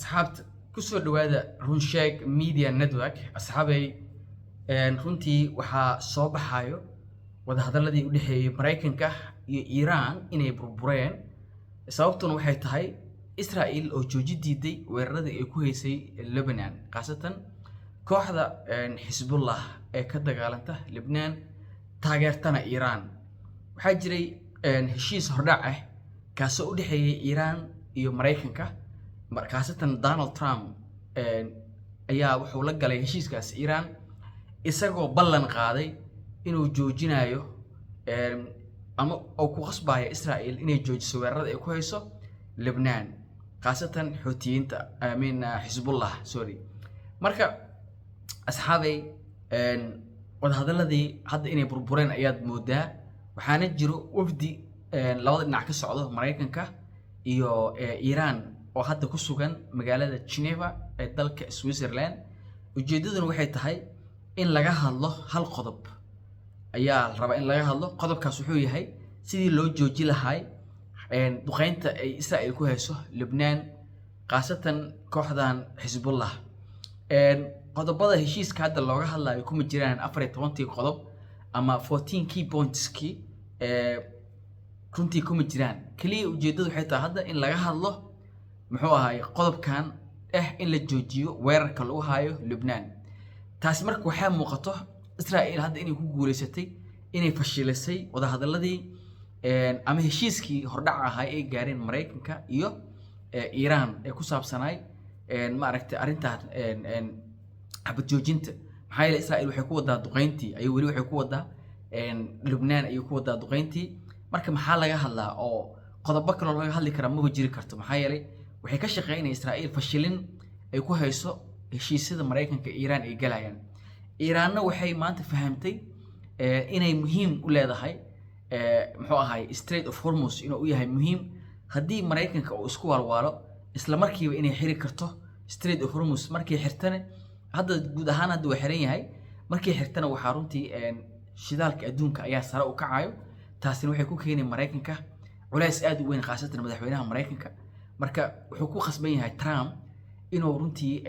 Asxaabta, kusoo dhawaada Runsheeg Media Network. Asxaabay, runtii waxaa soo baxayo wadahadaladii u dhexeeyey Maraykanka iyo Iiraan inay burbureen. Sababtuna waxay tahay Israel oo jooji diiday weeraradii ay ku haysay Lebanon, khaasatan kooxda Xisbullah ee ka dagaalanta Lebnaan, taageertana Iiraan. Waxaa jiray heshiis hordhac ah kaasoo u dhexeeyey Iiraan iyo Maraykanka, khaasatan Donald Trump ayaa wuxuu la galay heshiiskaas Iiraan, isagoo ballan qaaday inuu joojinayo ama uu ku qasbayo Israel inay joojiso weerarada ay ku hayso Lebnaan, khaasatan Xuutiyiinta, I mean Xisbullah, sorry. Marka asxaabay, wadahadaladii hadda inay burbureen ayaad moodaa. Waxaana jiro wafdi labada dhinac ka socdo, Maraykanka iyo Iiraan, oo hadda ku sugan magaalada Geneva ee dalka Switzerland. Ujeeddaduna waxay tahay in laga hadlo hal qodob ayaa la rabaa in laga hadlo. Qodobkaas wuxuu yahay sidii loo jooji lahay duqeynta ay Israel ku hayso Lebnaan, khaasatan kooxdan Xisbullah. Qodobada heshiiska hadda looga hadlayo kuma jiraan 14-tii qodob ama 14 key pointskii, runtii kuma jiraan. Keliya ujeeddadu waxay tahay hadda in laga hadlo, muxuu ahaay, qodobkan in la joojiyo weerarka lagu hayo Lubnaan. Taasi marka waxaa muuqato Israel hadda inay ku guuleysatay inay fashilisay wadahadaladii ama heshiiskii hordhaca ahaa ay gaareen Maraykanka iyo Iiraan ee ku saabsanaay, maaragtay, arrintan xabad joojinta. Maxaa yeelay Israel waxay ku wadaa duqeyntii ayay weli waxay ku wadaa Lubnaan ayay ku wadaa duqeyntii. Marka maxaa laga hadlaa oo qodobo kaloo laga hadli karaa maba jiri karto, maxaa yeelay waxay ka shaqeynaya Israa'iil fashilin ay ku hayso heshiisyada Maraykanka iyo Iiraan ay galayaan. Iiraanna waxay maanta fahamtay inay muhiim u leedahay, muxuu ahay, Strait of Hormuz inuu u yahay muhiim. Haddii Maraykanka uu isku waalwaalo, isla markiiba inay xiri karto Strait of Hormuz. Markay xirtana, hadda guud ahaan hadda waa xiran yahay, markay xirtana waxaa runtii shidaalka adduunka ayaa sare u kacayo. Taasina waxay ku keenay Maraykanka culays aad u weyn, khaasatan madaxweynaha Maraykanka. Marka wuxuu ku khasban yahay Trump inuu runtii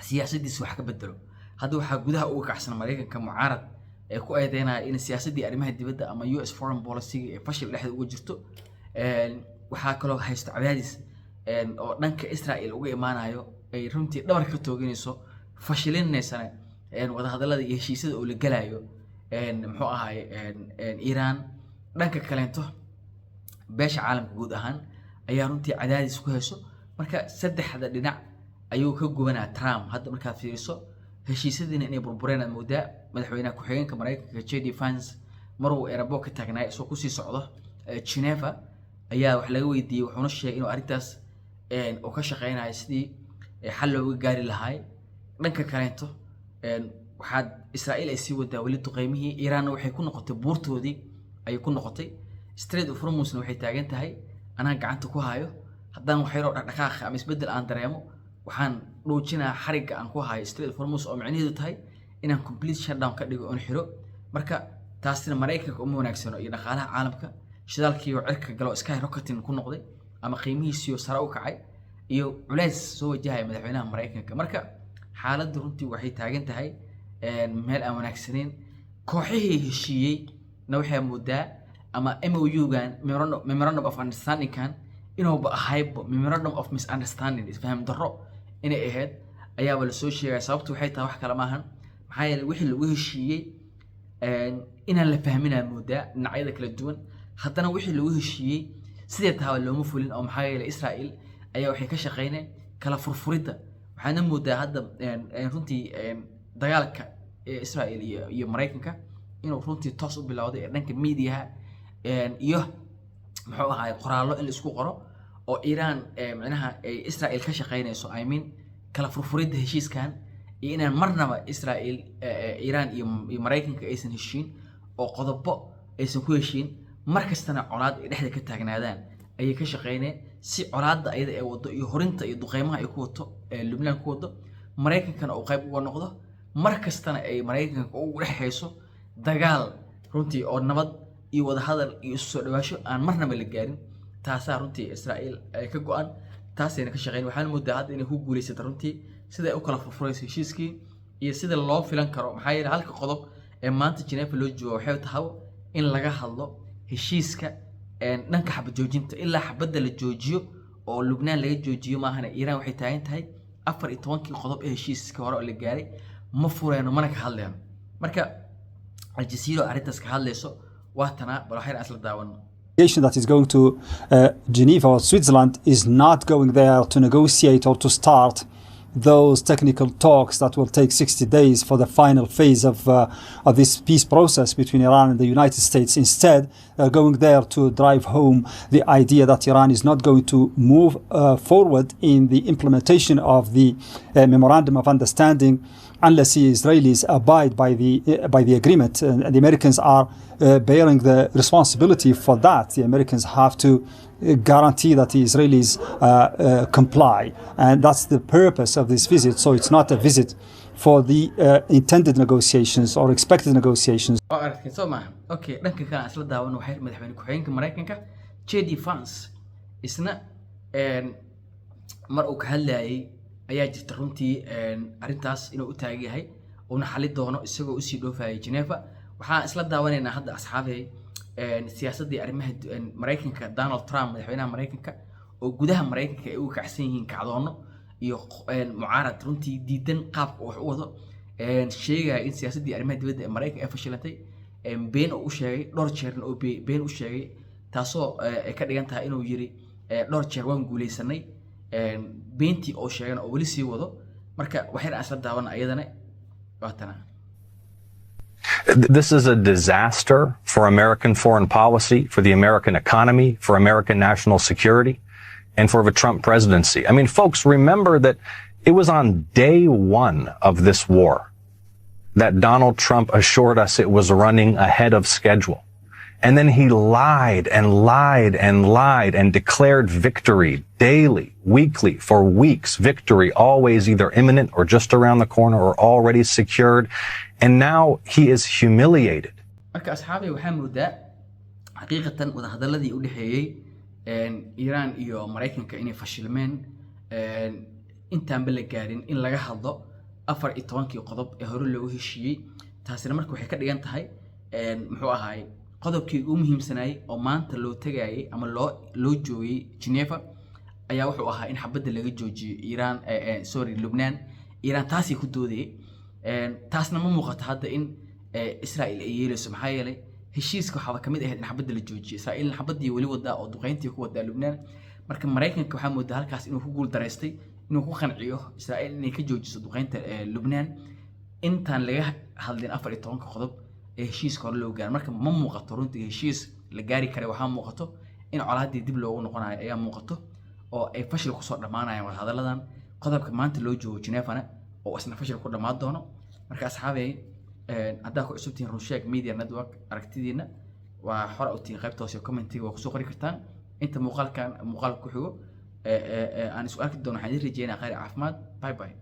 siyaasaddiisa wax ka bedelo. Hadda waxaa gudaha uga kacsan Maraykanka mucaarad ee ku eedeynaya in siyaasaddii arrimaha dibadda ama US foreign policy ee fashil dhexda uga jirto. Waxaa kaloo haysto cadaadis oo dhanka Israel uga imaanayo, ay runtii dhabar ka tooganayso, fashilinaysana wadahadallada iyo heshiisyada oo la galayo, muxuu ahaay, Iiraan. Dhanka kaleento, beesha caalamka guud ahaan ayaa runtii cadaadis ku hayso. Marka saddexda dhinac ayuu ka gubanaa Trump hadda. Markaad fiiriso, heshiisyadiina inay burbureen aad moodaa. Madaxweynaha ku-xigeenka Maraykanka JD Vance, maruu airport ka taagnaay isagoo kusii socdo Geneva, ayaa wax laga weydiiyey, wuxuuna sheegay inuu arrintaas uu ka shaqeynayo sidii xal looga gaari lahaay. Dhanka kaleento, waxaad Israa'iil ay sii wadaa weli duqeymihii. Iiraanna waxay ku noqotay buurtoodii ayay ku noqotay. Strait of Hormuzna waxay taagan tahay anaa gacanta ku hayo. Haddaan wax yaroo dhaqdhaqaaqa ama isbeddel aan dareemo, waxaan dhuujinaa xarigga aan ku hayo Strait of Hormuz, oo micnaheedu tahay inaan complete shutdown ka dhigo oon xiro. Marka taasina Maraykanka uma wanaagsano iyo dhaqaalaha caalamka. Shidaalkii oo cirka galo, sky rocketing ku noqday ama qiimihiisii oo sare u kacay, iyo culays soo wajahaya madaxweynaha Maraykanka. Marka xaaladdu runtii waxay taagan tahay meel aan wanaagsanayn. Kooxihii heshiiyey na waxay moodaa ama MOU-gan, memorandum of understanding-kan, inuuba ahaybo memorandum of misunderstanding, isfaham darro inay ahayd ayaaba lasoo sheegaya. Sababtu waxay tahay wax kale maahan, maxaa yeelay wixii lagu heshiiyey inaan la fahminaa moodaa dhinacyada kala duwan. Haddana wixii lagu heshiiyey sidee tahay looma fulin, oo maxaa yeelay Israel ayaa waxay ka shaqeyneen kala furfuridda. Waxaana moodaa hadda runtii dagaalka ee Israel iyo Maraykanka inuu runtii toos u bilowday ee dhanka miidiyaha iyo, muxuu ahaay, qoraallo in la isku qoro oo Iiraan micnaha ay Israel ka shaqeynayso, I mean, kala furfuridda heshiiskan iyo inaan marnaba Israel, Iiraan iyo Maraykanka aysan heshiin oo qodobo aysan ku heshiin, mar kastana colaad ay dhexda ka taagnaadaan ayay ka shaqeyneen, si colaadda ayada ay wado iyo horinta iyo duqeymaha ay ku wato ee Lubnaan ku wado, Maraykankana uu qayb uga noqdo. Mar kastana ay Maraykanka ugu dhex hayso dagaal runtii oo nabad iyo wadahadal iyo isu soo dhawaasho aan marnaba la gaarin. Taasaa runtii Israa'iil ay ka go-an. Taasayna ka shaqeyn. Waxaan moodaa hadda inay ku guuleysatay runtii sida ay u kala furfurayso heshiiskii iyo sida loo filan karo, maxaa yeelay halka qodob ee maanta Geneva loo joogo waxay tahay in laga hadlo heshiiska dhanka xabad joojinta. Ilaa xabadda la joojiyo oo Lubnaan laga joojiyo maahane, Iiraan waxay taagan tahay 14-kii qodob ee heshiiska hore oo la gaaray ma fureyno mana ka hadleyno. Marka Aljazeera arrintaas ka hadlayso waa tanaa, bal waxayna isla daawano. That is going to Geneva or Switzerland is not going there to negotiate or to start those technical talks that will take 60 days for the final phase of this peace process between Iran and the United States. Instead, they're going there to drive home the idea that Iran is not going to move forward in the implementation of the memorandum of understanding unless the Israelis abide by the agreement. And the Americans are bearing the responsibility for that. The Americans have to guarantee that the Israelis comply, and that's the purpose of this visit. So it's not a visit for the intended negotiations or expected negotiations. Oo aragteen soo maaha? Okay, dhanka kale aan isla daawano waxay madaxweyne ku-xigeenka Maraykanka JD Vance isna mar uu ka hadlayay ayaa jirta runtii arrintaas inuu u taagan yahay uuna xali doono isagoo usii dhoofayay Geneva. Waxaan isla daawanaynaa hadda, asxaabey, siyaasaddii arrimaha Maraykanka, Donald Trump, madaxweynaha Maraykanka, oo gudaha Maraykanka ay u kacsan yihiin kacdoono iyo mucaarad runtii diidan qaabka uu wax u wado, sheegaya in siyaasaddii arrimaha dibadda ee Maraykanka ay fashilantay, been oo u sheegay dhowr jeerna oo been u sheegay, taasoo ay ka dhigan tahay inuu yiri dhowr jeer waan guuleysanay, beentii oo sheegana oo weli sii wado. Marka waxyar aan isla daawana ayadana, waa tana. This is a disaster for American foreign policy, for the American economy, for American national security, and for the Trump presidency. I mean, folks, remember that it was on day one of this war that Donald Trump assured us it was running ahead of schedule. And then he lied and lied and lied and declared victory daily, weekly, for weeks, victory always either imminent or just around the corner or already secured. And now he is humiliated. Marka asxaabay, waxaa moodaa xaqiiqatan wadahadaladii u dhexeeyey Iiraan iyo Maraykanka inay fashilmeen intaanba la gaarin in laga hadlo 14-kii qodob ee hore loogu heshiiyey. Taasina marka waxay ka dhigan tahay, muxuu ahaay, qodobkii ugu muhiimsanayay oo maanta loo tegayay ama loo joogay Geneva ayaa wuxuu ahaa in xabadda laga joojiyo Iiraan, sorry, Lubnaan. Iiraan taasay ku doodayay. Taasna ma muuqato hadda in Israel ay yeelayso, maxaa yeelay heshiiska waxaaba kamid ahayd in xabadda la joojiyo. Israa'iilna xabaddii weli wadaa oo duqeyntii ku wadaa Lubnaan. Marka Maraykanka waxaa moodaa halkaas inuu ku guul daraystay inuu ku qanciyo Israa'iil inay ka joojiso duqeynta Lubnaan intaan laga hadlin 14-ka qodob ee heshiiska hore loo gaaro. Marka ma muuqato runtii heshiis la gaari karay. Waxaa muuqato in colaaddii dib loogu noqonayo ayaa muuqato oo ay fashil kusoo dhammaanayaan wadahadalladan, qodobka maanta loo joogo Genevana oo isna fashil ku dhammaan doono. Marka asxaabey, haddaa ku cusub tihiin Runsheeg Media Network, aragtidiina waa xora u tihiin, qaybta hoose commentiga waa kusoo qori kartaan. Inta muuqaalkan muuqaalka ku xigo aan isku arki doono, waxaan idin rajeynaa khayr, caafimaad. Bye bye.